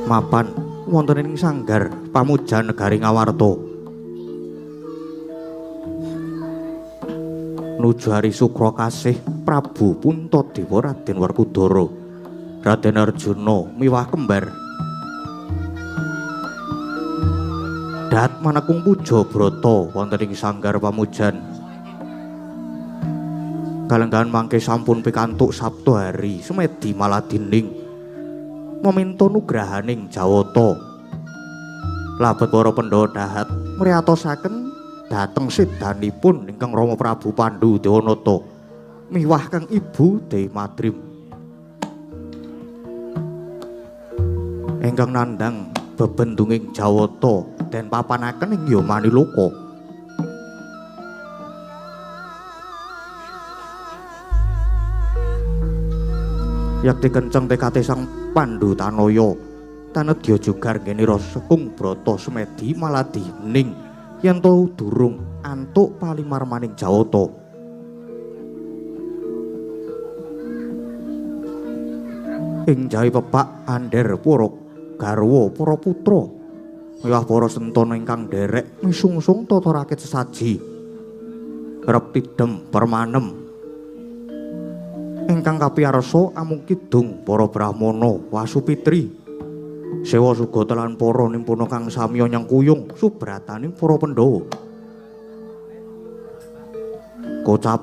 Mapan wonten ing sanggar pamujan negari Ngawarta. Nuju hari sukra kasih Prabu Puntadewa Raden Werkudara, Raden Arjuna miwah kembar. Dat manekung puja brata wonten ing sanggar pamujan. Kalenggahan mangke sampun pikantuk Sabtu hari semedi maladining meminta nugrahaning Jawata. Labet para Pandhawa dahat mriyatosaken dhateng sedanipun ingkang Rama Prabu Pandhu Dewanata miwah kang Ibu Dewi Madrim. Ingkang nandhang bebendunging Jawata den papanaken ing Yamaniloka. Yakti kenceng tekate Sang Pandhu Tanaya tanedya jugar ngenira sekung brata semedi maladining yen to durung antuk palimarmaning Jawata. Ing jawi pepak ander para garwa para putra miwah para sentana ingkang nderek misungsung tata rakit sesaji rep tidem permanem ingkang kapiyarsa amung kidung para brahmana wasupitri sewa sugata lan para nimpuna kang samiya nyengkuyung subrataning para Pandhawa. Kocap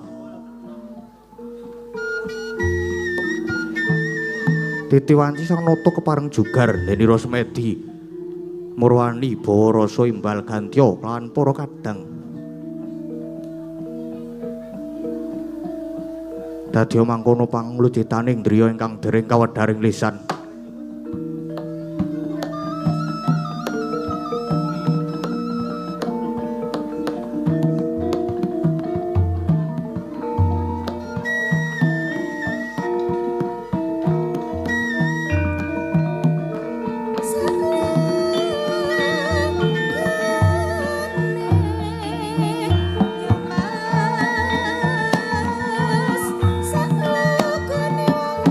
titiwanci sang nata kepareng jugar denira semedi murwani bawa rasa imbal gantya lan para kadang. Dadya mangkono panglujitaning driya ingkang dereng kawedharing lisan. Saklekone wong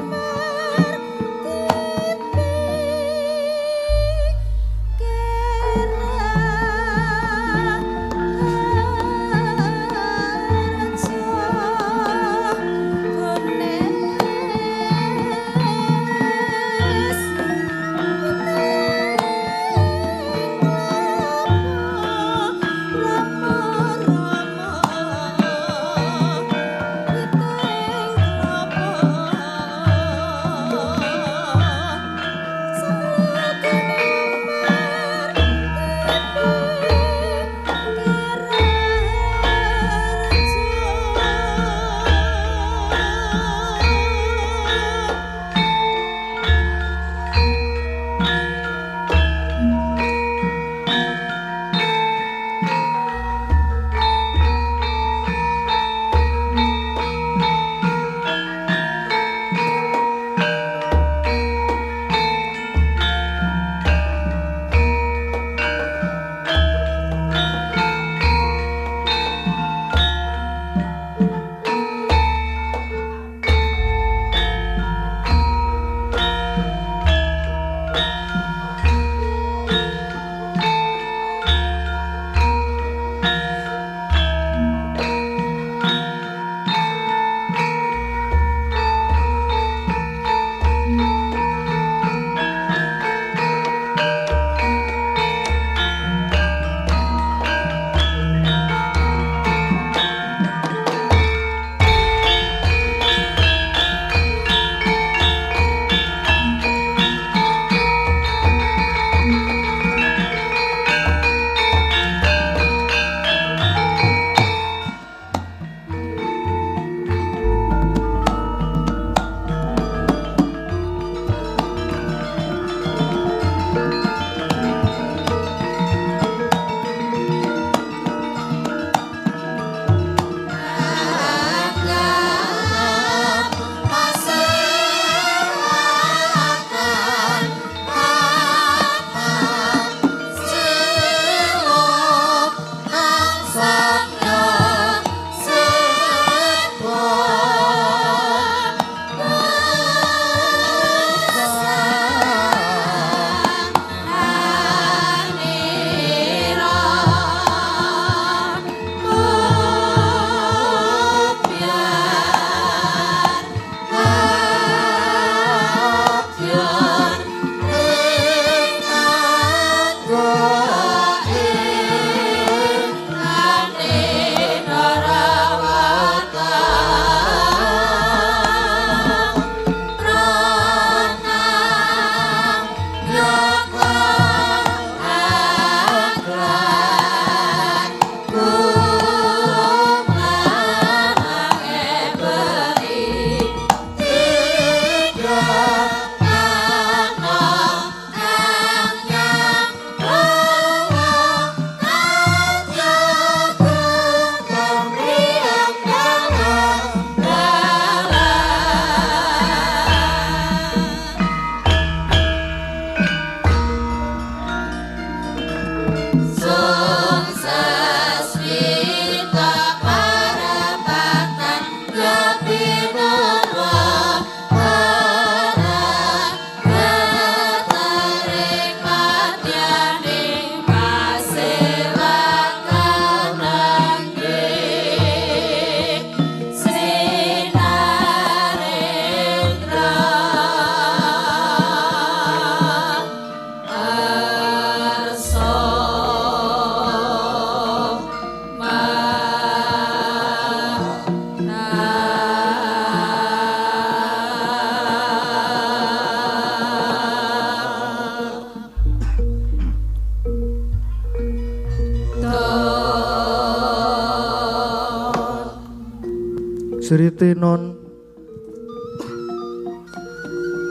Titinon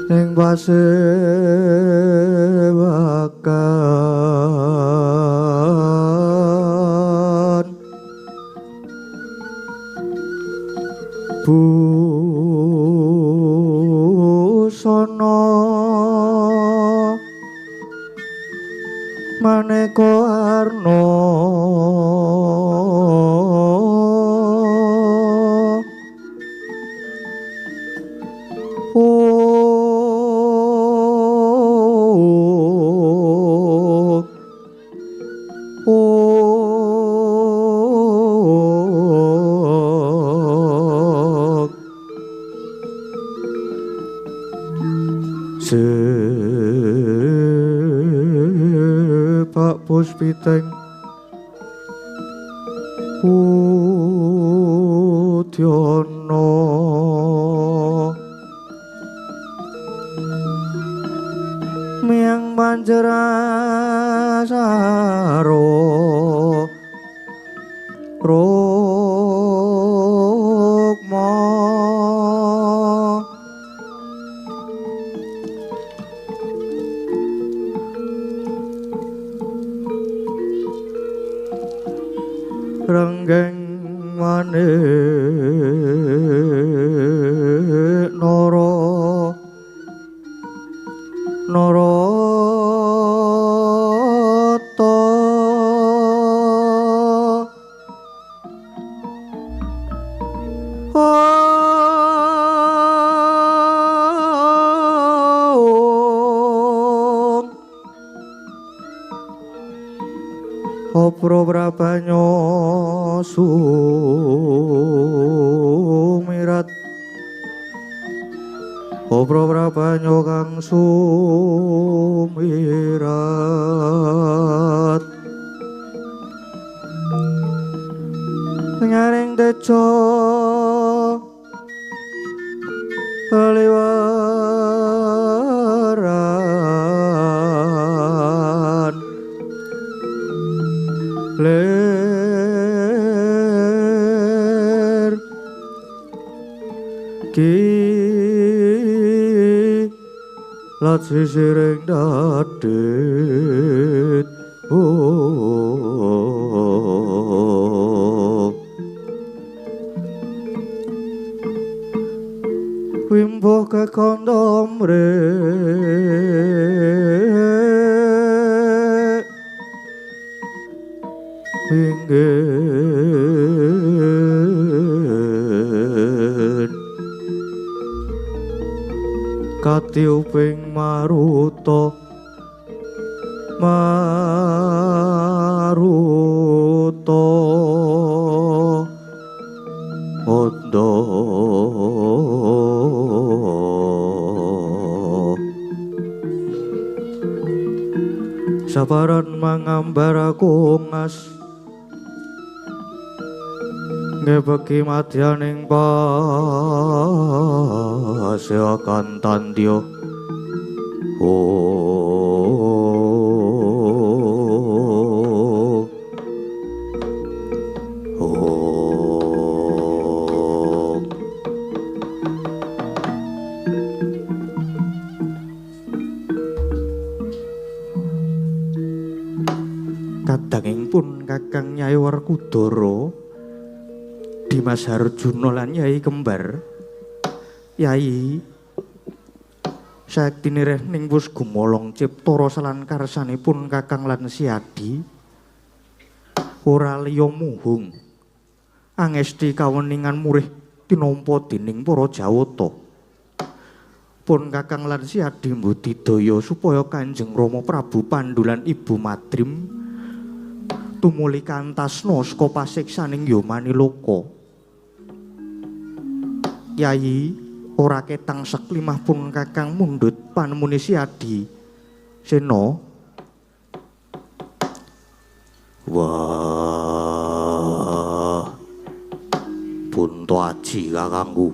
ning pasewakan busana maneka arna Sepak puspiteng udyana miang panjerasaro rukma renggeng manik nara narata Opro brabanyo sumirat Opro brabanyo kang sumirat Nyaring tejo keliwaran ler ki lat sisiring dadit wimbo kekondomre pinggir katiuping maruta maruta ondo sabaran mangambara kungas ngebeki madyaning pasewakan tandya Kadanging pun Kakang Nyai Werkudara Dimas Harjuna lan Yai Kembar. Yai sayektine rehning wus gumolong cipta rasa lan karsanipun Kakang lan Siadi ora liya muhung angesti kaweningan murih tinampa dening para Jawata. Pun Kakang lan Siadi mbudidaya supaya Kanjeng Rama Prabu Pandu lan Ibu Madrim tumuli kantasna saka pasiksaning Yamaniloka. Yai ora ketang seklimah pun Kakang mundhut panemune Siadi Sena. Wah, bunto aji kakangku.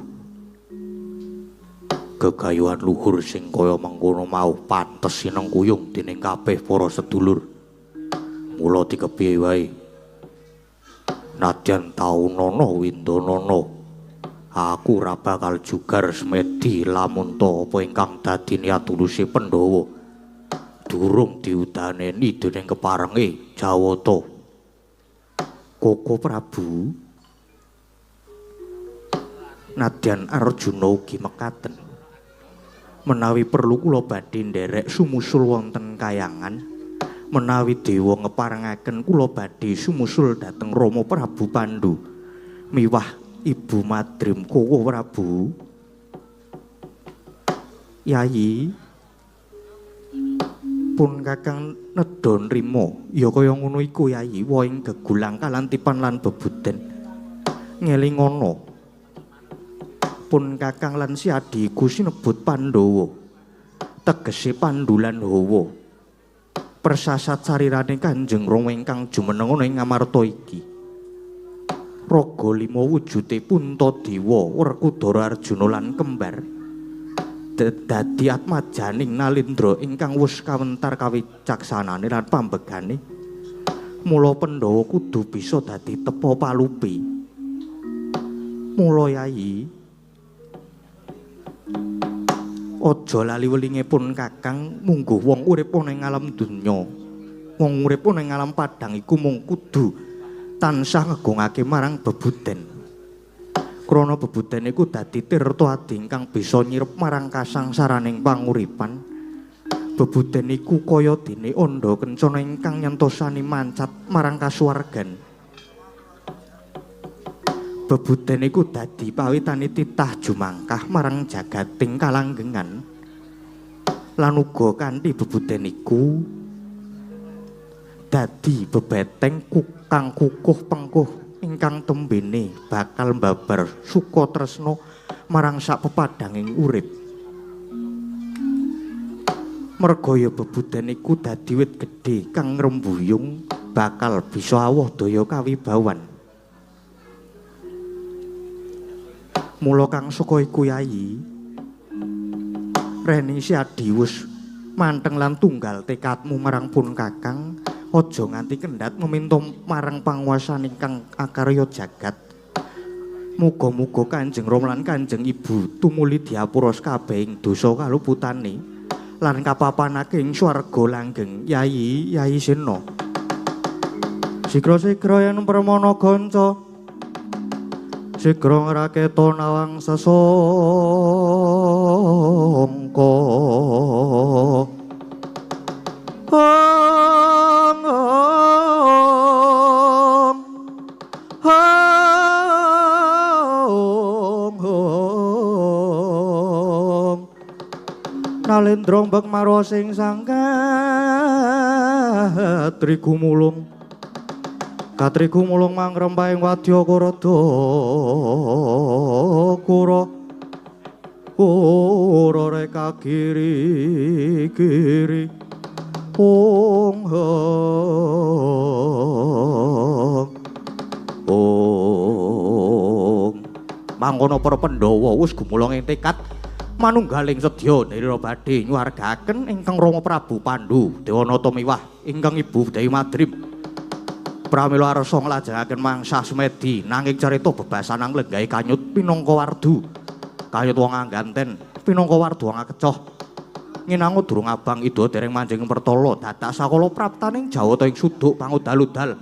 Gegayuhan luhur sing kaya mengkono mau pantes sinengkuyung dening kabeh para sedulur. Mula dikepiye wae. Nadyan taunana windanana, Aku ora bakal jugar semedi lamun ta apa ingkang dadi niat tuluse Pandhawa durung diudaneni dening keparenge Jawata. Koko Prabu, nadyan Arjuna ugi mekaten. Menawi perlu kula badhe nderek sumusul wonten kayangan. Menawi dewa ngeparengaken kula badhe sumusul dhateng Rama Prabu Pandu miwah Ibu Madrim. Koko Prabu, Yayi, pun Kakang nedha nrima. Ya kaya ngono iku Yayi, wohing gegulang kalantipan lan bebuden. Ngelingono pun Kakang lan si adhiku sinebut Pandhawa, tegese Pandu lan Hawa. Persasat sarirane Kanjeng Rama ingkang jumeneng ana ing Amarta iki. Raga lima wujude Puntadewa, Werkudara, Arjuna lan kembar dadi atmajaning Nalindra ingkang wus kawentar kawicaksanane lan pambegane. Mula Pandhawa kudu bisa dadi tepa palupi. Mula Yayi, aja lali welinge pun Kakang, mungguh wong urip ana ing alam donya. Wong urip ana ing alam padhang iku mung kudu tansah ngegungake marang bebuden. Krana bebuden iku dadi tirta adi ingkang bisa nyirep marang kasangsaraning panguripan. Bebuden iku kaya dene andha kencana ingkang nyentosani mancat marang kasuwargan. Bebuden iku dadi pawitane titah jumangkah marang jagating kalanggengan. Lan uga kanthi bebuden iku dadi bebeteng kang kukuh pengkuh ingkang tembene bakal mbabar suka tresna marang sak pepadhanging urip. Merga ya bebuden iku dadi wit gedhe kang ngrembuyung bakal bisa awoh daya kawibawan. Mula kang saka iku Yayi, reni si adhi wis manteng lan tunggal tekadmu marang pun Kakang, aja nganti kendhat meminta marang panguwasan ingkang akarya jagat. Muga-muga Kanjeng Rama lan Kanjeng Ibu tumuli diapura sakabehing dosa kaluputane lan kapapanake ing swarga langgeng. Yayi, Yayi Sena. Sigra-sigra yen permana gonco, sigra ngraketa nawang sesangka. Ong ong ong ong Nalendra mbek marwa sing sangka trigumulung. Katriku mulung mangrempahing wadya karada kura kura reka kiri kiri ong ong. Mangkono para Pandhawa wis gumulung ing tekad manunggaling sedya nira badhe nyuwargaken ingkang Rama Prabu Pandu Dewanata miwah ingkang Ibu Dewi Madrim. Pramila arsa nglajengaken mangsa semedi nanging carita bebasanang lenggahe kanyut pinangka wardu. Kanyut wong angganten pinangka wardu wong akecoh. Nginango durung abang ida dereng manjing pertala dadak sakala praptaning Jawata ing suduk pangudal-udal.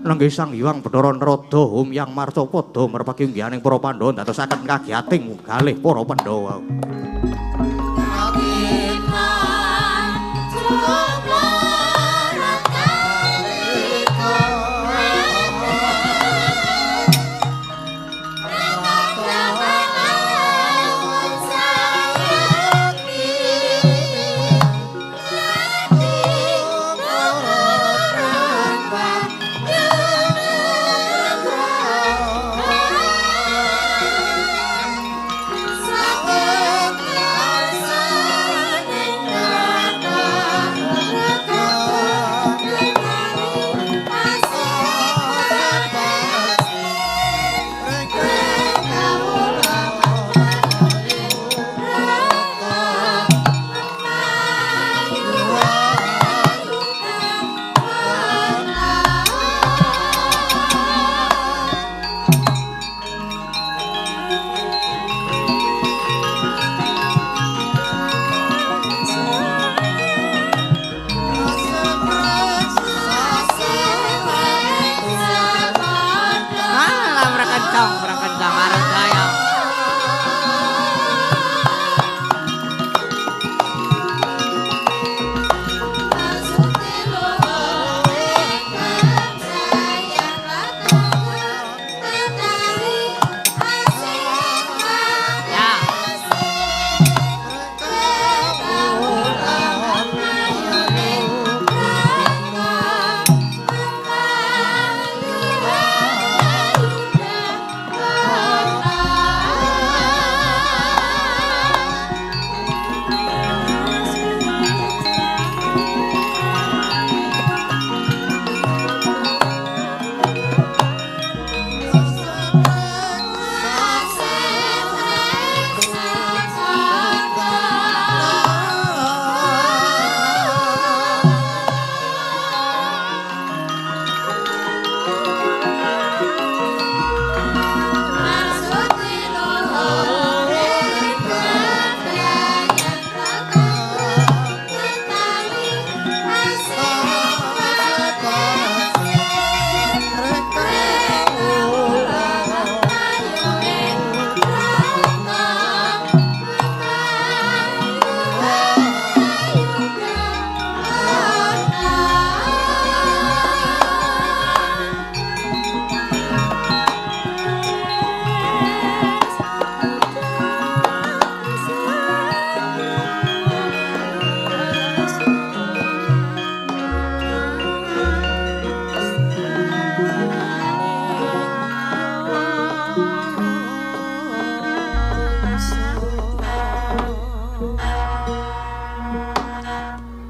Nenggih Sang Hyang Bathara Narada hum yang marcapada merpaki unggihaning para Pandhawa ndadosaken kagiyating galih para Pandhawa. Satu.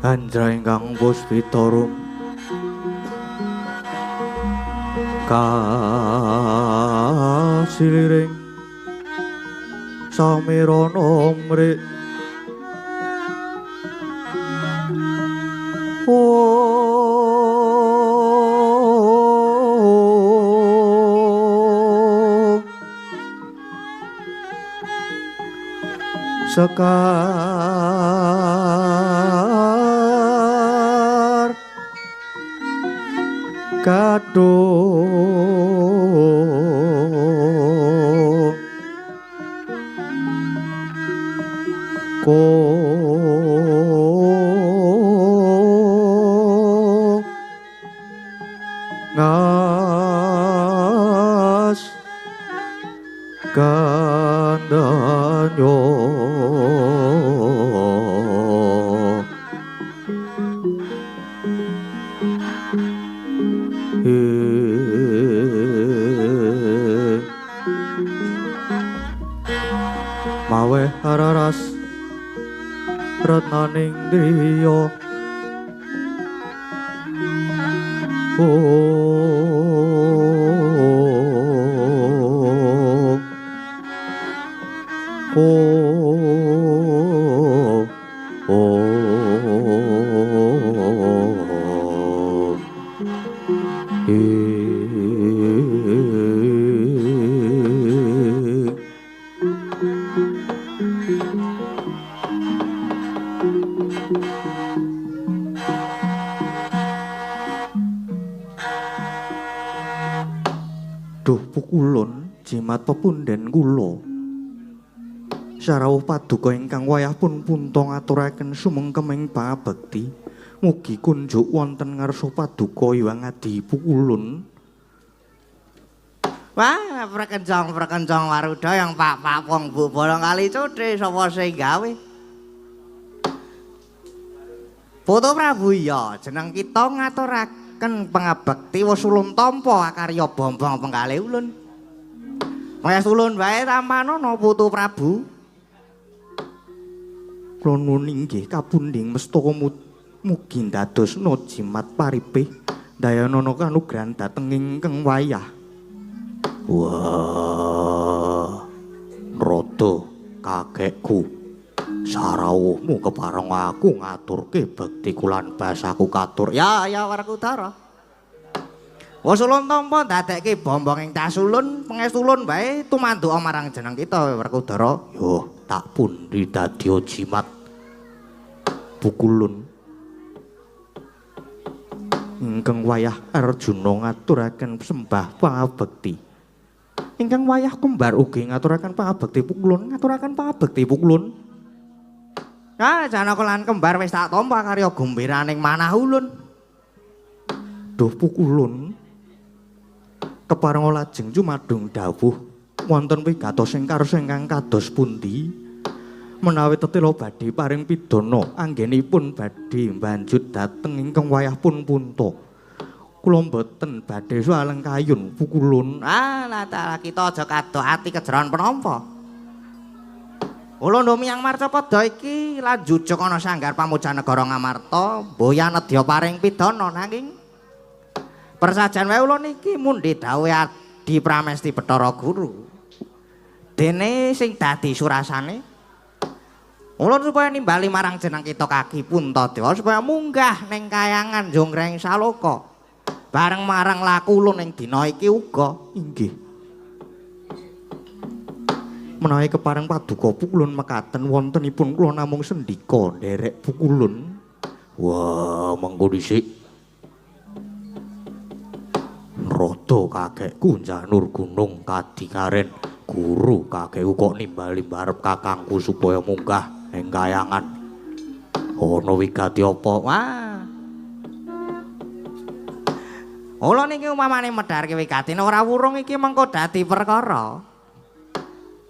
Andra ingkang puspita rum kasiliring samirana mrik sekar kadung ko ngas kandanyo mawe hararas retnaning driya Duh pukulun jimat pepunden kula. Sarawuh paduka ingkang wayah pun punta ngaturaken sumengkeming pangabekti. Mugi kunjuk wonten ngarsa paduka Hyang Adi Pukulun. Wah, prekencong-prekencong waruda yang pak-pak wong bu bolong kali cuthe sapa sing gawe? Putu Prabu iya, jeneng kita ngaturaken pangabekti wis ulun tampa akarya bombong penggalih ulun. Wis ulun wae tampanana Putu Prabu. Kula nuwun inggih kapundhing mestaka mugi ndadosna jimat paripih dayanana kanugrahan dhateng ingkang wayah. Wah, rada kakekku sarawuhmu kepareng aku ngaturke bekti kulan basaku katur. Ya ya Werkudara. Wis ulun tampa ndadekke bombong ing tas ulun, pangestu ulun wae tumanduka marang jeneng kita Werkudara. Yo tak pundi dadi jimat pukulun. Ingkang wayah Arjuna ngaturaken sembah pangabekti. Ingkang wayah kembar ugi ngaturaken pangabekti pukulun, ngaturaken pangabekti pukulun. Ah, Janaka lan kembar wis tak tampa karya gumbiraning manah ulun. Duh pukulun. Keparenga lajeng jumadung dawuh wonten wigatos ing karsa ingkang kados pundi menawi tetela badhe paring pidana anggenipun badhe mbanjut dhateng ingkang wayah pun punta. Kula mboten badhe sualeng kayun pukulun. Ah, lah kita aja kadok ati kejeron penampa. Ulun miyang marcapada iki lan jujuk ana sanggar pamujan negara Ngamarta, mboya nedya paring pidana nanging persajan wae ulun iki mundhi dawuhe Adi Pramesti Bathara Guru. Dene sing dadi surasane ulun supaya nimbali marang jeneng kita kaki Puntadewa supaya munggah ning kayangan Jongreng Saloka. Bareng marang laku ulun ing dina iki uga. Inggih. Menawi kepareng paduka pukulun mekaten wontenipun kula namung sendika nderek pukulun. Wah, mengko dhisik. Rada kakekku njanur gunung kadingaren guru kakekku kok nimbali barep kakangku supaya munggah ing kayangan. Ana wigati apa? Wah. Ulun iki umpamane medharke wigatine ora wurung iki mengko dadi perkara.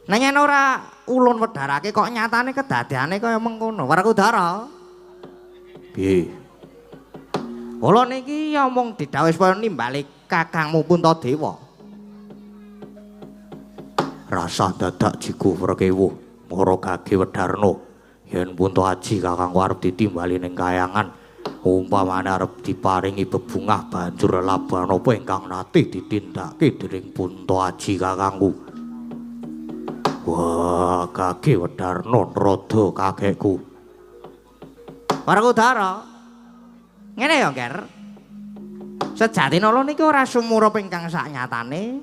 Nek yen ora ulun wedharake kok nyatane kedadeane kaya mengkono. Werkudara. Piye? Ulun iki ya mung didhawuhi supaya nimbali kakangmu Puntadewa. Rasah dadak jiku prekewuh mara gage wedarna. Yen Punta Aji kakangku arep ditimbali ning kayangan, umpamane arep diparingi bebungah banjur lelaban apa ingkang nate ditindakake dening Punta Aji kakangku. Wah, kage Wedarna rada kakekku. Werkudara. Ngene ya, Nger. Sejatine ulun iki ora sumurup ingkang saknyatane.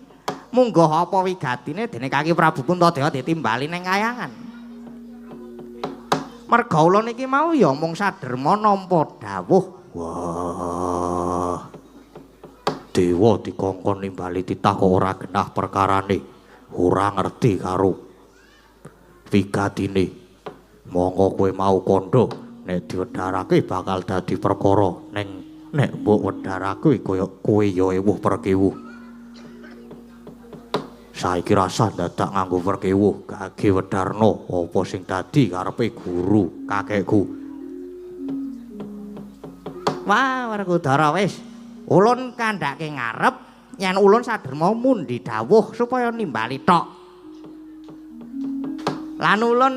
Munggah apa wigatine dene Kaki Prabu Puntadewa ditimbali ning kayangan. Merga ulun iki mau ya mung saderma nampa dawuh. Wah. Dewa dikongkon nimbali titah kok ora genah perkarane. Ora ngerti karo wigatine. Monggo kowe mau kandha nek diwedharake bakal dadi perkara, ning nek mbok wedharake kaya kowe ya ewuh perkewuh. Saiki rasah dadak nganggo perkewuh, gage Wedarna apa sing dadi karepe guru kakekku. Wah, Werkudara wis. Ulun kandhake ngarep yen ulun saderma mundi dawuh supaya nimbali tok. Lan ulun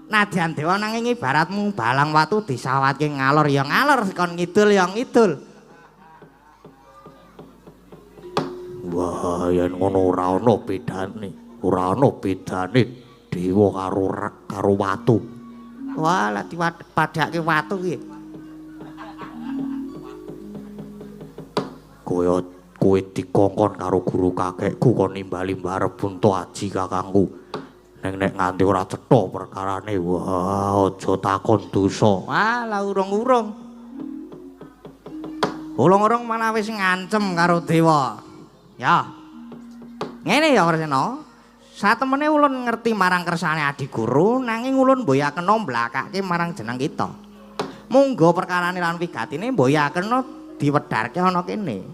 nadyan dewa nanging ibaratmu balang watu disawatke ngalor ya ngalor, kon ngidul ya ngidul. Wah, yen ngono ora ana bedane, ora ana bedane dewa karo watu. Wah, lah dipadhake watu ki. Kowe kowe dikongkon karo guru kakekku kon nimbali mbarep Punta Aji kakangku. Ning nek nganti ora cetha perkarane, wah aja takon dosa. Wah, lah urung-urung. Urung-urung malah wis ngancem karo dewa. Ya. Ngene ya Kresna. Satemene ulun ngerti marang kersane adi guru, nanging ulun mboyakena mblakake marang jeneng kita. Munggo perkarane lan wigatine mboyakena diwedharke ana kene.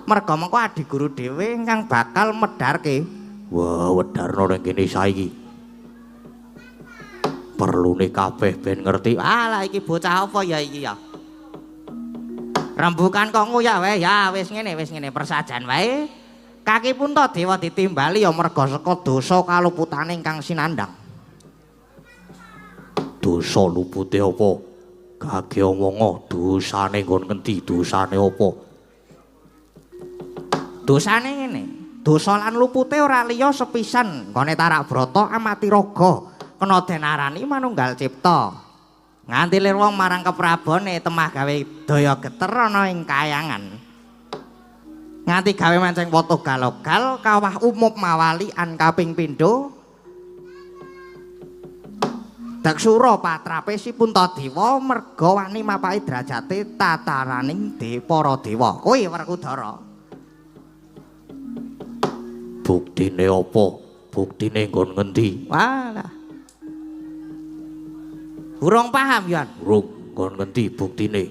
Merga mengko adi guru dhewe ingkang bakal medharke. Wah, wedharna ning kene saiki. Perlune kabeh ben ngerti. Ah, lah iki bocah apa ya iki ya? Rembukan kok nguyah wae. Ya wis ngene persajan wae. Kaki Puntadewa ditimbali ya merga saka dosa kaluputane ingkang sinandhang. Dosa lupute apa? Kage omongo dosane nggon ngendi? Dosane apa? Dosane ngene. Dosa lan lupute ora liya sepisan nggone Tarak Brata amati raga kena den arani manunggal cipta. Nganti lir wong marang keprabone temah gawe daya geter ana ing kayangan. Nganti gawe mancing woto galogal kawah umup mawali an kaping pindho. Daksura patrape si Puntadewa merga wani mapaki derajate tataraning para dewa. Kowe Werkudara. Buktine apa? Buktine nggon ngendi? Walah. Urung paham, Yon? Urung, nggon ngendi buktine?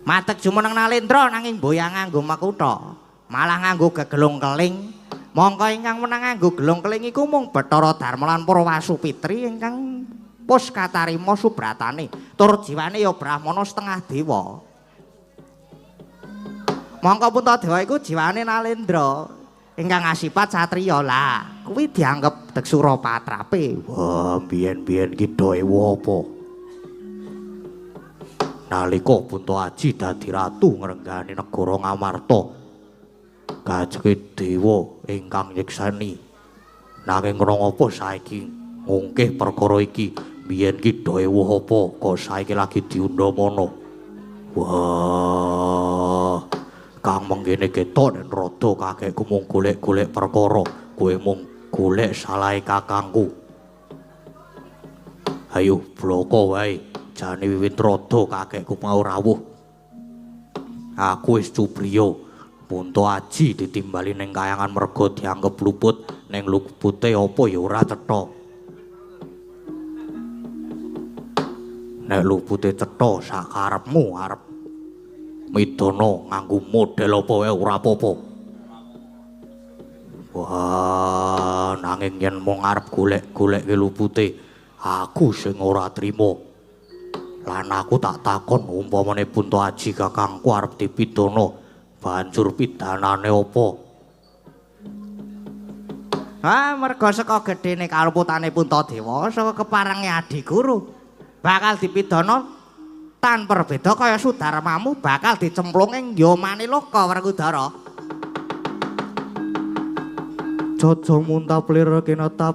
Matek jumeneng Nalendra nanging mboyang nganggo makutha, malah nganggo gegelung keling. Mongko ingkang menang nganggo gelung keling iku mung Bathara Darma lan para Wasupitri ingkang pus katarima subratane. Tur jiwane ya brahmana setengah dewa. Mongko Puntadewa iku jiwane Nalendra ingkang asipat satriya. Lah, kuwi dianggep Deksura patrape. Wah, biyen-biyen ki dewa apa? Nalika Punta Aji dadi ratu ngrenggani negara Ngamarta, gajeke dewa ingkang nyekseni. Nanging ngrangapa saiki ngungkih perkara iki? Biyen ki dewa apa kok saiki lagi diundhamana? Wah, kang menggene ketok nen rada kakekku mung golek-golek perkara, kowe mung golek salahe kakangku. Ayo bloko wae, jane wiwit rada kakekku mau rawuh. Aku wis cubriya, Punta Aji ditimbali ning kayangan merga dianggep luput, ning lupute apa ya ora cetha. Nek lupute cetha sakarepmu arep midana nganggo model apa wae ora apa-apa. Wah, nanging yen mung arep golek-golekke lupute, aku sing ora trima. Lan aku tak takon umpamane Punta Aji kakangku arep dipidana, banjur pidanane apa? Ah, merga saka gedhene kaluputane Puntadewa, saka keparengi adi guru bakal dipidana tan perbeda kaya sudarmamu bakal dicemplung ing yomane loka Werkudara. Jaja muntap lir kinetap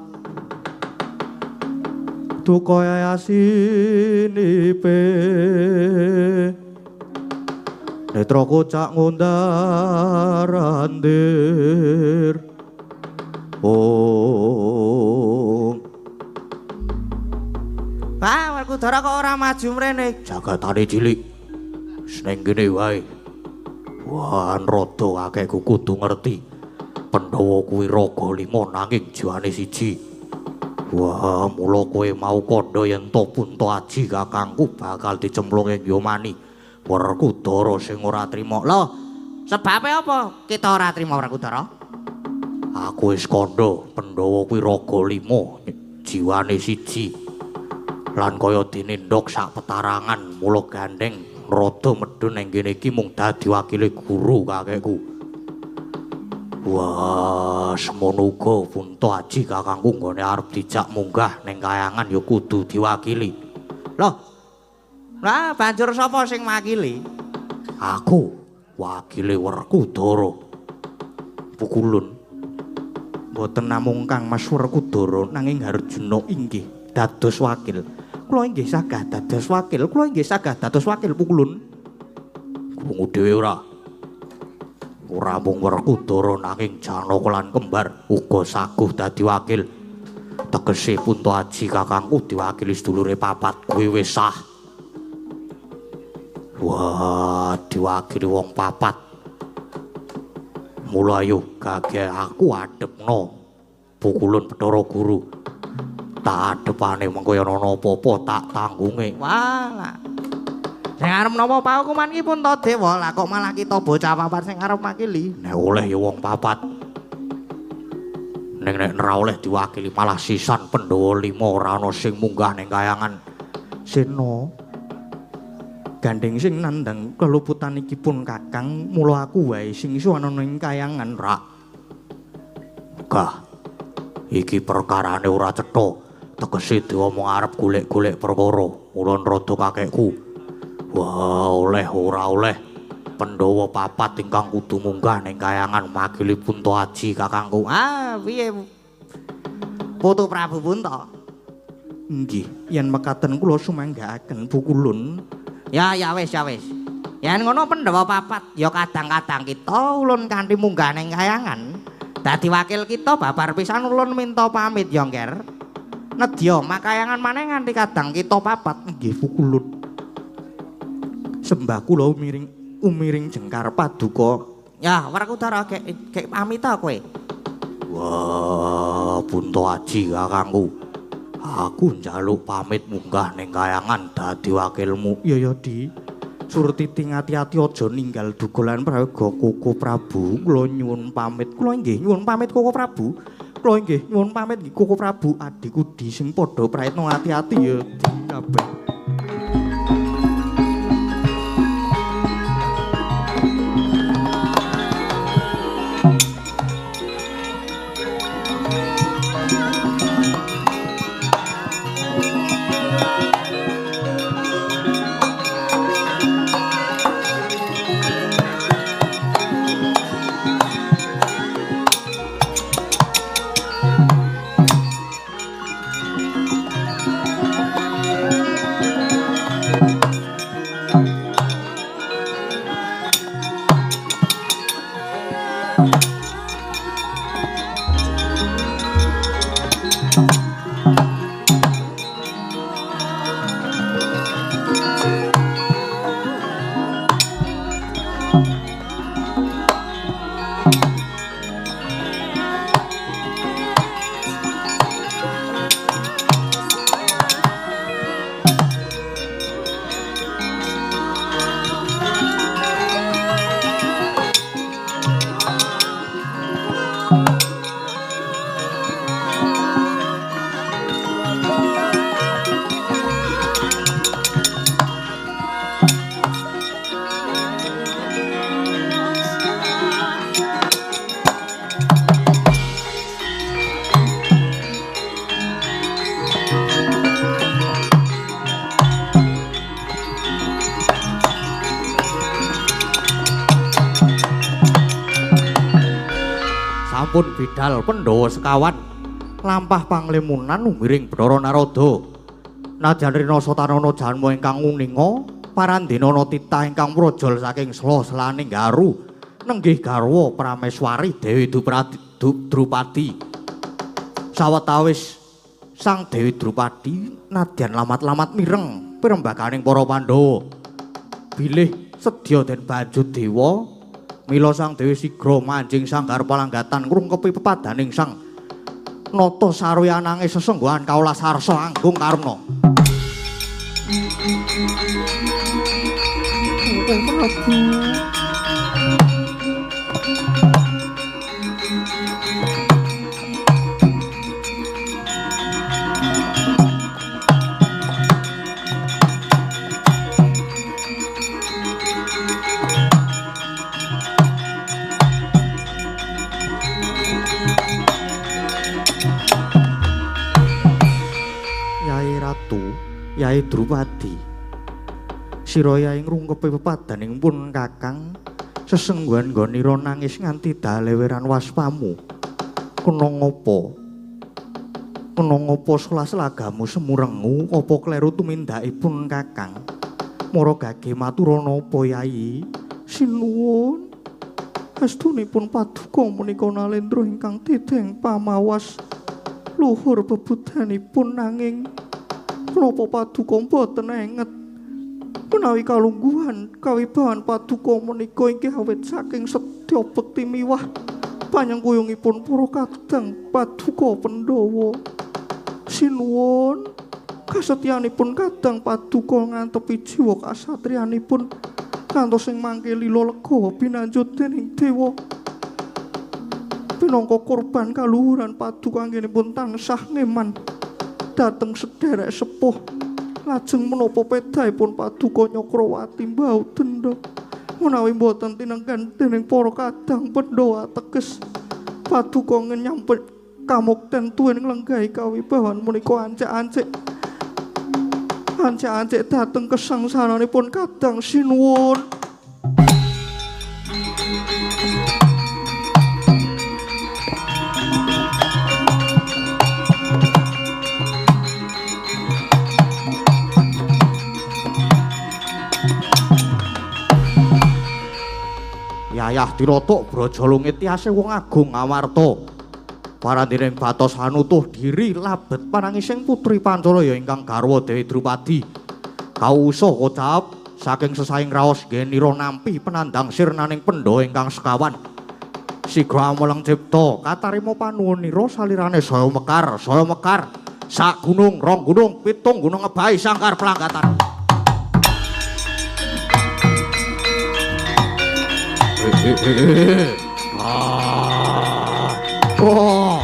duka yasinipe netra kocak ngundar andir. Oh. Wah, Werkudara kok ora maju mrene? Jagatane cilik. Seneng kene wae. Wah, rada akehku kudu ngerti. Pandhawa kuwi raga lima nanging jiwane siji. Wah, mula kowe mau kandha yen to Punta Aji kakangku bakal dicemplung ing yomani. Werkudara sing ora trima. Lho, sebabe apa kita ora trima Werkudara? Aku wis kandha, Pandhawa kuwi raga lima, jiwane siji. Lan kaya dene ndhok sak petarangan, mula gandeng rada medhun ning kene iki mung dadi wakile guru kakekku. Wah, semono uga Punta Aji kakangku nggone arep dijak munggah ning kayangan ya kudu diwakili. Lho. Lah, banjur sapa sing makili? Aku, wakile Werkudara. Pukulun. Mboten namung Kang Mas Werkudara nanging Harjuna inggih dados wakil. Kula inggih sagah dados wakil, kula inggih sagah dados wakil Pukulun. Krungu dhewe ora? Ora mung Werkudara nanging Janaka lan kembar uga saguh dadi wakil. Tegese Punta Aji kakangku diwakili sedulure papat kuwi wis sah. Wah, diwakili wong papat. Mula ayo gage aku adepno Pukulun Bathara Guru. Tak adepane mengko yen ana apa-apa tak tanggunge. Wah, lah. Sing arep napa pahukuman iki Puntadewa, lah kok malah kita bocah papat sing arep makili. Nek oleh ya wong papat. Ning nek ora oleh diwakili malah sisan Pandhawa lima ora ana sing munggah ning kayangan. Sena gandeng sing nandhang keluputan iki pun Kakang, mula aku wae sing iso ana ning kayangan ra. Gah. Iki perkarane ora cetha. Tegese diomong arep golek-golek perkara. Mula rada kakekku. Wah, oleh ora oleh. Pandhawa papat ingkang kudu munggah ning kayangan makili Punta Aji kakangku. Ah, piye? Putu Prabu Punta. Nggih, yen mekaten kula sumanggaaken Pukulun. Ya, ya wis, ya wis. Yen ngono Pandhawa papat ya kadang-kadang kita ulun kanthi munggah ning kayangan. Dadi wakil kita babar pisan ulun minta pamit ya, Ngger. Nedya makayangan maneh nganti kadang kita papat. Nggih, Pukulun. Sembah kula umiring jengkar paduka. Ya, Werkudara gek pamit ta kowe. Wah, Punta Aji kakangku. Aku njaluk pamit munggah ning kayangan dadi wakilmu. Ya ya, Di. Surtiti ngati-ati aja ninggal duga lan prayoga Koko Prabu. Kula nyuwun pamit. Kula inggih nyuwun pamit Koko Prabu. Kula inggih nyuwun pamit nggih Koko Prabu. Adhiku Di sing padha prayitna ati-ati ya Di kabeh. Sampun bidal Pandhawa sekawan lampah panglimunan lumiring Bathara Narada. Nadyan rinasa tanana janma ingkang nguninga parandena titah ingkang mrojol saking sela-selaning garu nenggih garwa Prameswari Dewi Drupadi. Sawetawis Sang Dewi Drupadi nadyan lamat-lamat mireng pirembaganing para Pandhawa. Bilih sedya den banjut dewa, mila Sang Dewi sigra manjing sanggar palanggatan ngrungkepi pepadaning Sang Nata sarwianange sesengguhan kaulas arsa anggung karna. Prabu. Yai Ratu, Yai Drupadi, sira yai ngrungkepi pepadaning pun kakang sesengguhan nggonira nangis nganti daleweran waspamu. Kena ngapa? Kena ngapa selas-lagamu semurengu? Apa kleru tumindakipun kakang? Mara gage matura napa yai? Sinuwun. Astunipun paduka menika nalendra ingkang tedheng pamawas luhur bebudanipun, nanging menapa paduka mboten enget menawi kalungguhan kawibawan paduka menika inggih awit saking setya bekti miwah panyengkuyungipun para kadang paduka Pandhawa. Sinuwun, kasetyanipun kadang paduka ngantepi jiwa kasatriyanipun ngantos ing mangke lila legawa binanjut dening dewa. Pinangka korban kaluhuran paduka anggenipun tansah ngeman dhateng sederek sepuh. Lajeng menapa pedhaipun paduka Nyakrawati mbau denda menawi mboten tinengken dening para kadang Pandhawa teges paduka ngenyampe kamukten tuwin nglenggahi kawibawan menika ancik-ancik ancik-ancik dhateng kesangsaranipun kadang. Sinuwun. Yayah Tirotok Braja Lungit tiase wong agung Amarta. Parandining batos anutuh diri labet panangising putri Pancalaya ingkang garwa Dewi Drupadi. Kausa kocap saking sesaing raos nggenira nampi penandang sirnaning Pandhawa ingkang sekawan. Sigra ameleng cipta katarima panuwunira salirane saya mekar, saya mekar. Sak gunung, rong gunung, pitung gunung ngebahi sangkar pelanggatan. Oh.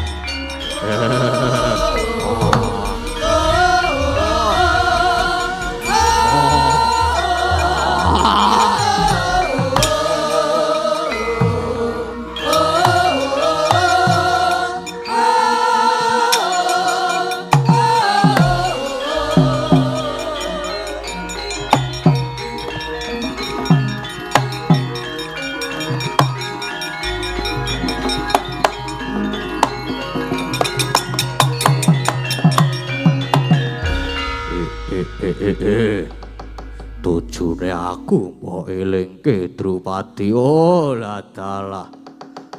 Tujune aku mbok elingke Drupadi. Oh ladalah,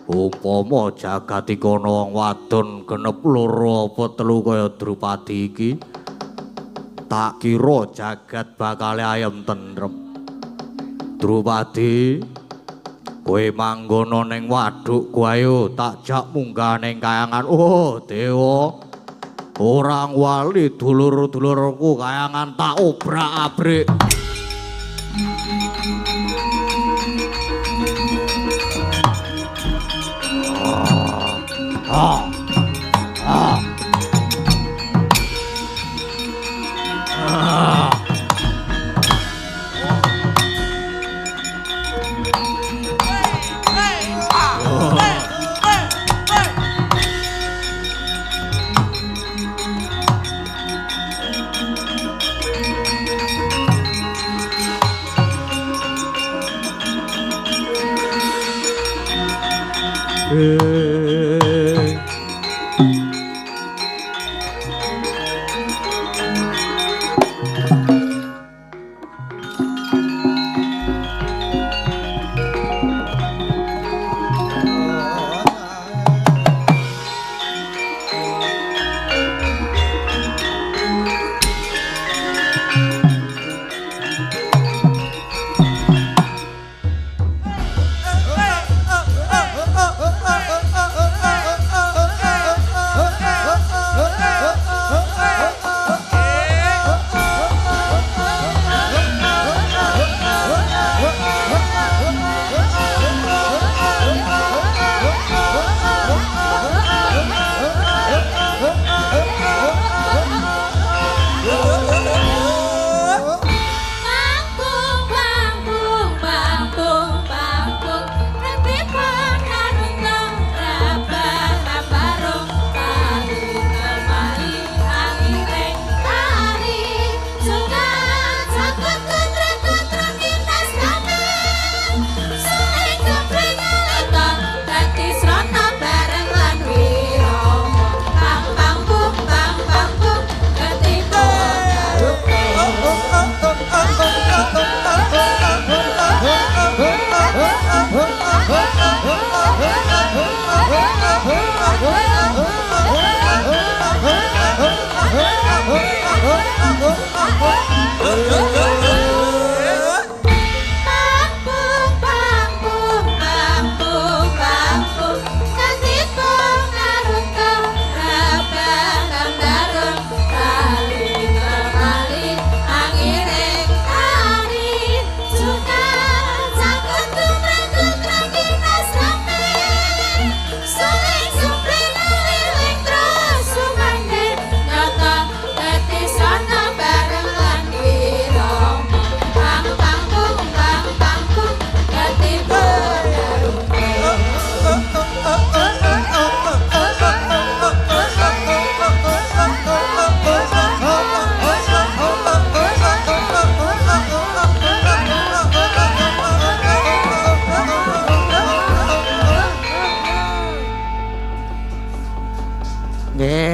umpama jagat iki ana wong wadon genep loro apa telu kaya Drupadi iki, tak kira jagat bakal ayem tentrem. Drupadi, kowe manggono ning wadukku, ayo tak jak munggah ning kayangan. Oh dewa, orang wali dulur-dulurku kayangan tak obrak-abrik.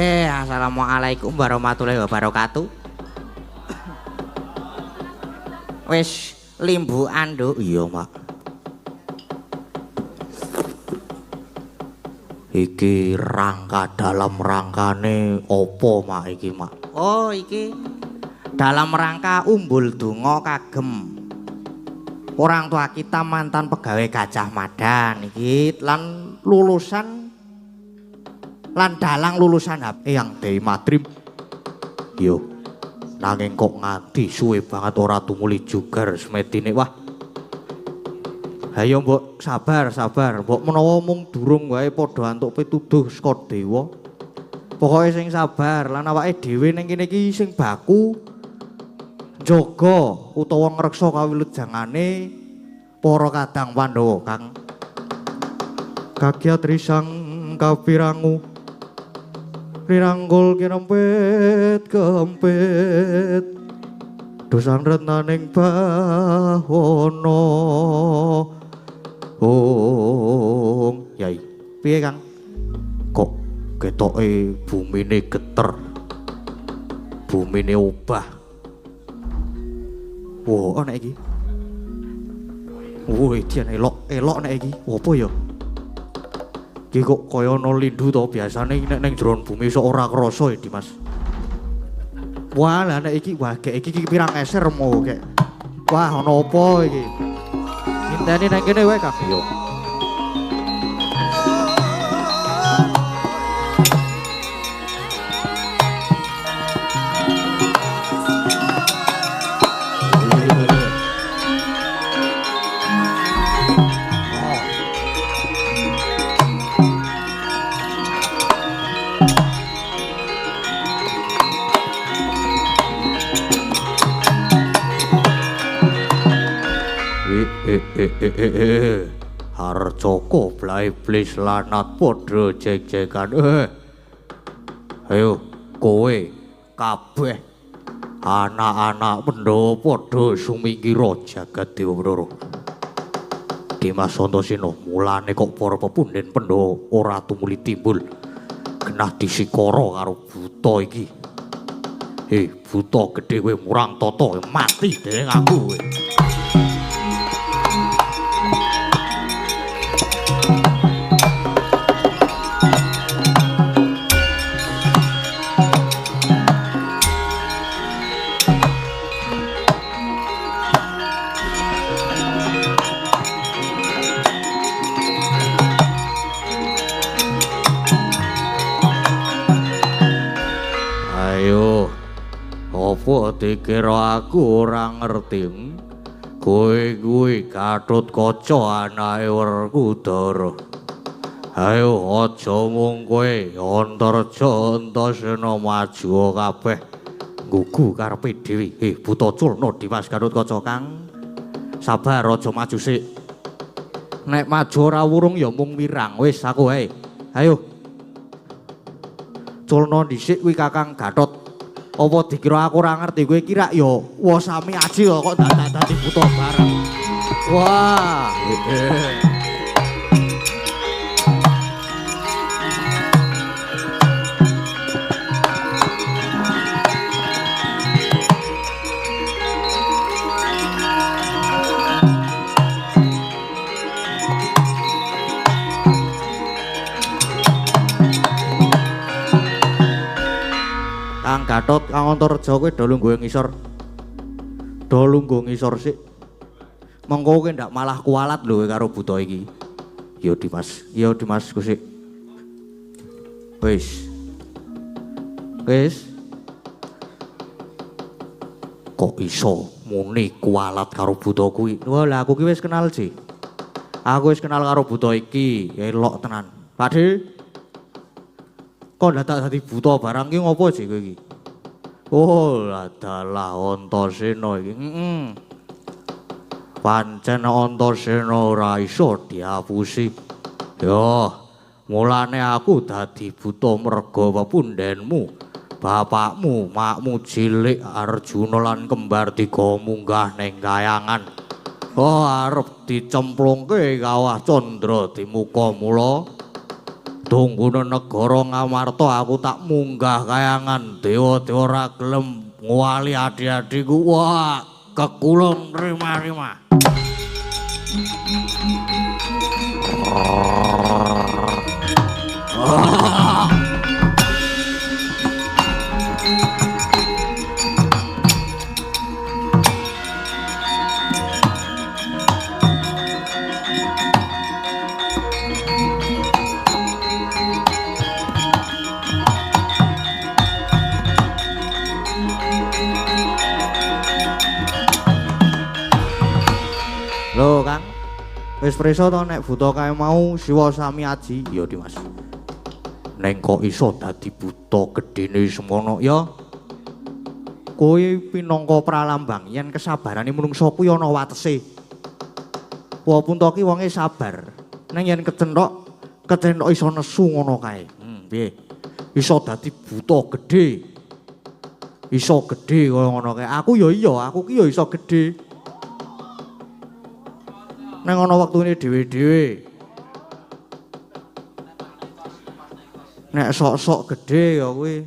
Kabeh. Assalamualaikum warahmatullahi wabarakatuh. Wis limbukan, Nduk. Iya, Mak. Iki rangka dalam rangkane apa, Mak, iki, Mak? Oh, iki dalam rangka umbul donga kagem orang tua kita mantan pegawai Gajah Mada niki lan lulusan lan dalang lulusan Eyang Dewi Madrim. Yo, nanging kok nganti suwe banget ora tumuli jugar semedine. Wah. Ayo mbok sabar, sabar. Mbok menawa mung durung wae padha antuk pituduh saka dewa. Pokoke sing sabar lan awake dhewe ning kene iki sing baku njaga utawa ngreksa kawilujengane para kadang Pandhawa, Kang. Kagyat risang kapirangu rirangkul kinempit kempit dosan retnaning bahono. Ong Yai, piye Kang? Kok ketoke bumine geter, bumine obah. Wah, ana iki. Wah, dian elok, elok nek iki. Apa ya? Iki kok kaya ana lindu to, biasane nek ning jero bumi sok ora krasa ya, Dimas. Wah, lah nek iki wah gek iki pirang eser mo gek. Wah, ana apa iki? Ngenteni nang kene wae, Kang. Yo. Harjoko bla iblis lanat padha jek-jekan. Ayo kowe kabeh anak-anak Pandhawa padha sumingkira jagat Dewa Bathara. Dimas Antasena, mulane kok para pepunden Pandhawa ora tumuli timbul. Genah disikara karo buta iki. Buta gedhe kowe murang tata mati dening aku kowe. Apa dikira aku ora ngerti? Kowe kuwi Gatotkaca anake Werkudara. Ayo aja mung kowe, Antarja Antasena maju kabeh nggugu karepe dhewe. Buta culna Dimas Gatotkaca, Kang. Sabar aja maju sik. Nek maju ora wurung ya mung wirang. Wis aku wae. Ayo. Culna dhisik kuwi Kakang Gatot. Apa dikira aku ora ngerti kowe iki rak ya wasami aji kok dadak dadi buta bareng. Wah. Kang Gatot, Kang Antarja kowe do lungguh ngisor. Do lungguh ngisor sik. Mengko kowe ndak malah kualat lho karo buta iki. Ya Dimas, ya Dimas ku sik. Wis. Wis. Kok iso muni kualat karo buta kuwi? Wah, lah aku ki wis kenal, Ji. Aku wis kenal karo buta iki, elok tenan. Pakde. Kok dadak dadi buta barang ki ngopo sih kowe iki? Oh, adalah Antasena iki. Heeh. Pancen Antasena ora iso diapusi. Yo, mulane aku dadi buta merga pepundenmu, bapakmu, makmu cilik Arjuna lan kembar tiga munggah ning kayangan. Oh, arep dicemplungke kawah Candra di muka mula. Tunggune negara Ngamarta aku tak munggah kayangan dewa-dewa ora gelem ngwali adi-adiku. Wah, kekulung rima-rima. Lho Kang, wis prisa to nek buta kae mau Siwa sami aji? Ya Dimas. Neng kok iso dadi buta gedene semono ya? Kowe pinangka pralambang yen kesabarane menungsa kuwi ana watese. Walaupun to ki wonge sabar, neng yen kecenthok, kecenthok iso nesu ngono kae. Piye? Iso dadi buta gedhe. Iso gedhe kaya ngono kae. Aku ya iya, aku ki ya iso gedhe. Neng ana wektune dhewe-dhewe. Nek sok-sok gedhe ya kuwi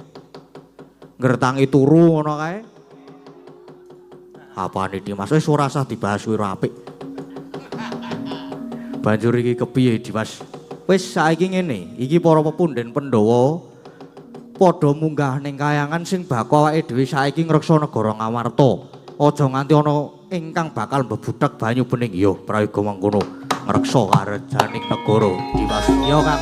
ngertangi turu ngono kae. Apane Dimas wis ora usah dibahas kuwi ora apik. Banjur iki kepiye Dimas? Wis saiki ngene, iki para pepunden Pandhawa padha munggah ning kayangan sing bakal awake dhewe saiki ngreksa negara Ngamarta. Aja nganti ana ingkang bakal mbebuthek banyu bening. Ya prayoga mangkono ngreksa karejaning negara Dimas. Ya Kang.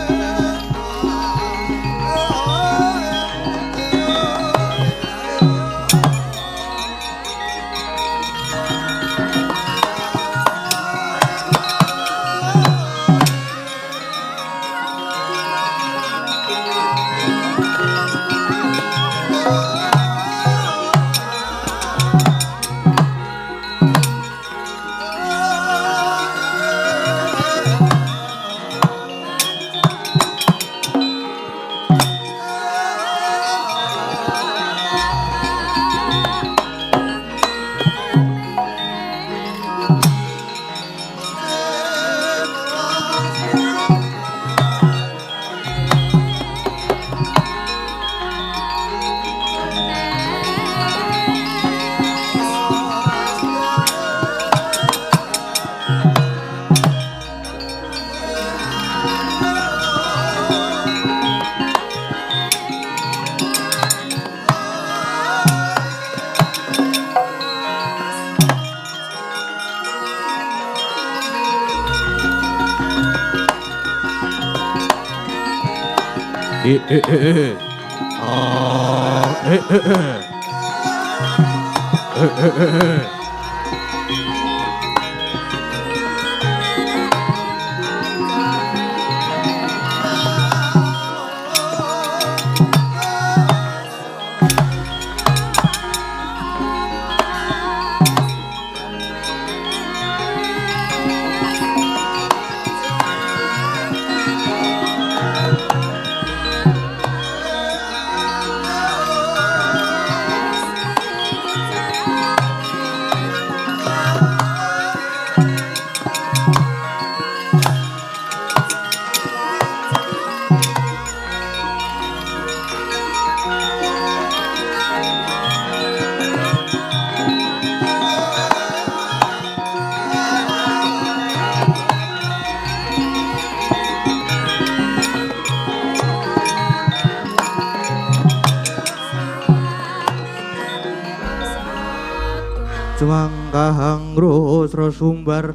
Juang rosro sumbar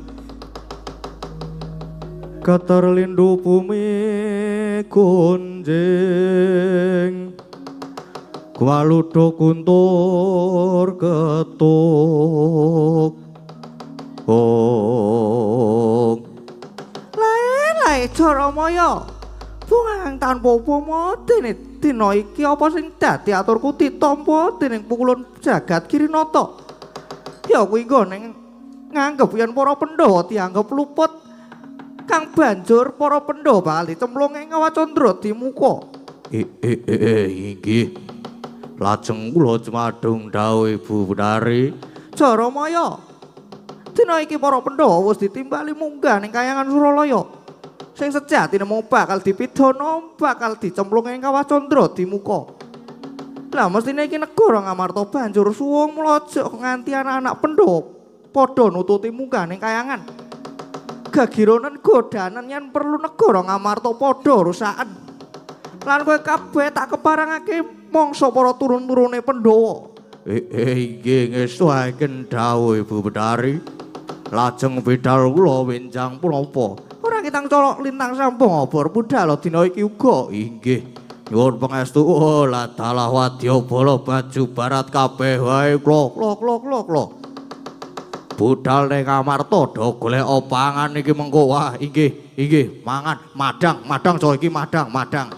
keterlindu bumi kunjing Gwaludo kuntur ketuk ong. Lae-lae Jaramaya bungang tanpa upama dene dina iki apa sing dadi aturku ditampa dening pukulun jagat Kirinata. Ya kuwi nggone nganggep yen para Pandhawa dianggep luput kang banjur para Pandhawa bakal dicemplung ing Wacandra dimuka. Inggih. Lajeng kula jumadung dawuh Ibu Betari. Jaramaya. Dina iki para Pandhawa wis ditimbali munggah ning kayangan Suralaya. Sing sejatine mung bakal dipidana, bakal dicemplung ing kawah Candra di muka. Lah mestine iki negara Ngamarta banjur suwung mlojok nganti anak-anak Pandhawa padha nututi munggah ning kayangan. Gagironen godanan yen perlu negara Ngamarta padha rusaken. Lan kowe kabeh tak keparangake mangsa para turun-turune Pandhawa. Inggih ngestuaken dawuh Ibu Betari. Lajeng bidal kula wenjang punapa? Ora kitang colok lintang sampung obor budal dina iki uga. Inggih. Nyuwun pangestu. Oh, ladalah wadya bala baju barat kabeh wae klo klo klo klo klo. Budal ning Ngamarta do golek pangan iki mengko. Wah, inggih, inggih, mangan madang, madang co iki madang, madang.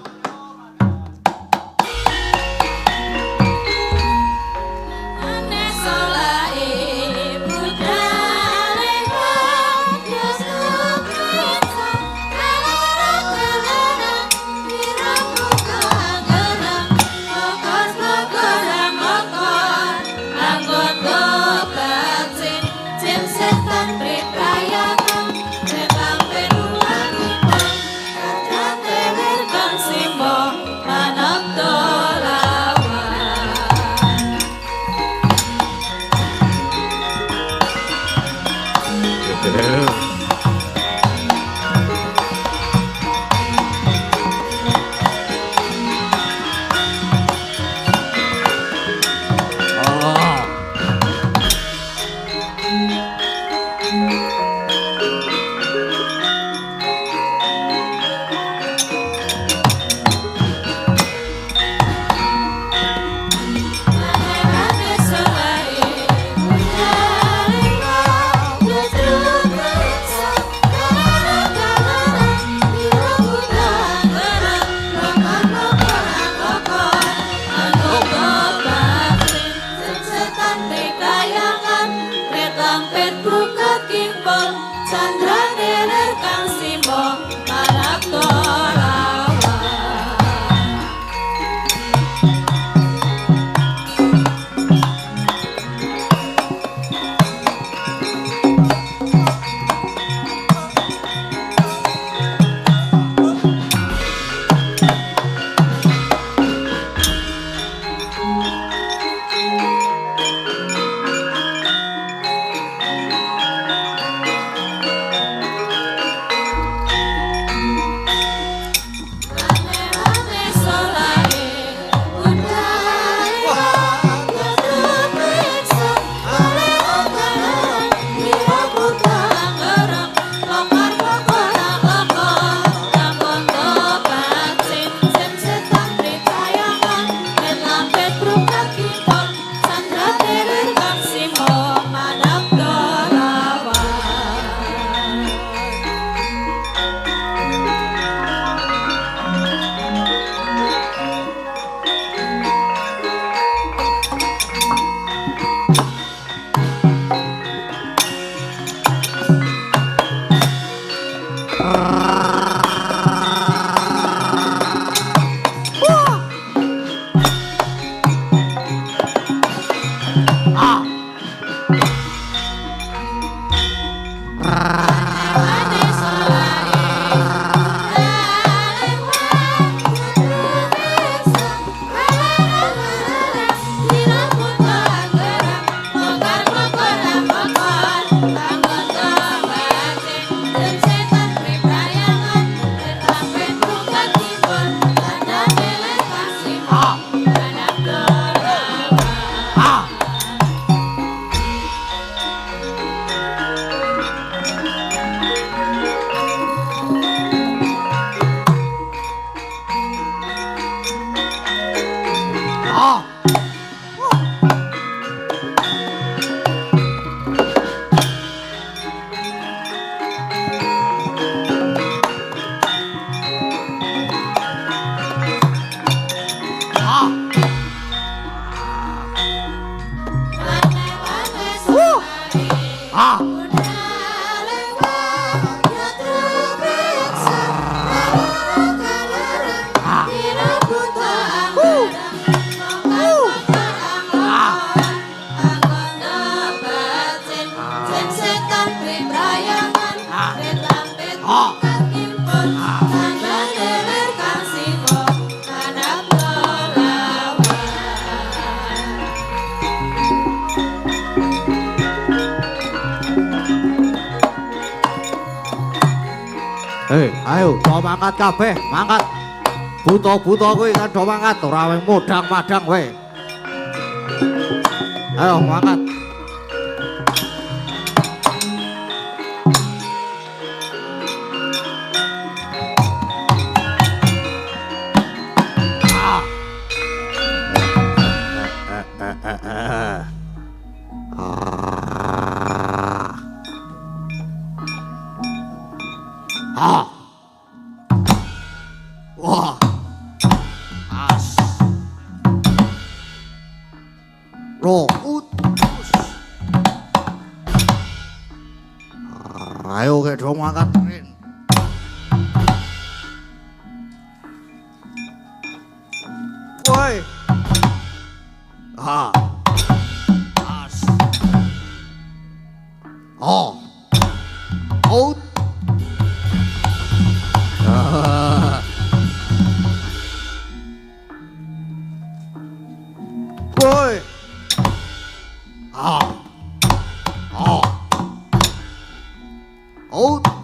Ayo do mangkat kabeh, mangkat. Buta-buta kuwi kan do mangkat, ora wing modang-madang kowe. Ayo mangkat. Ah. Wah. As. Ro utus. Ayo ke do mangkat Rin. Woi. Ah. As. Oh. Out. Ah. Woi. Ah. Ah. Out.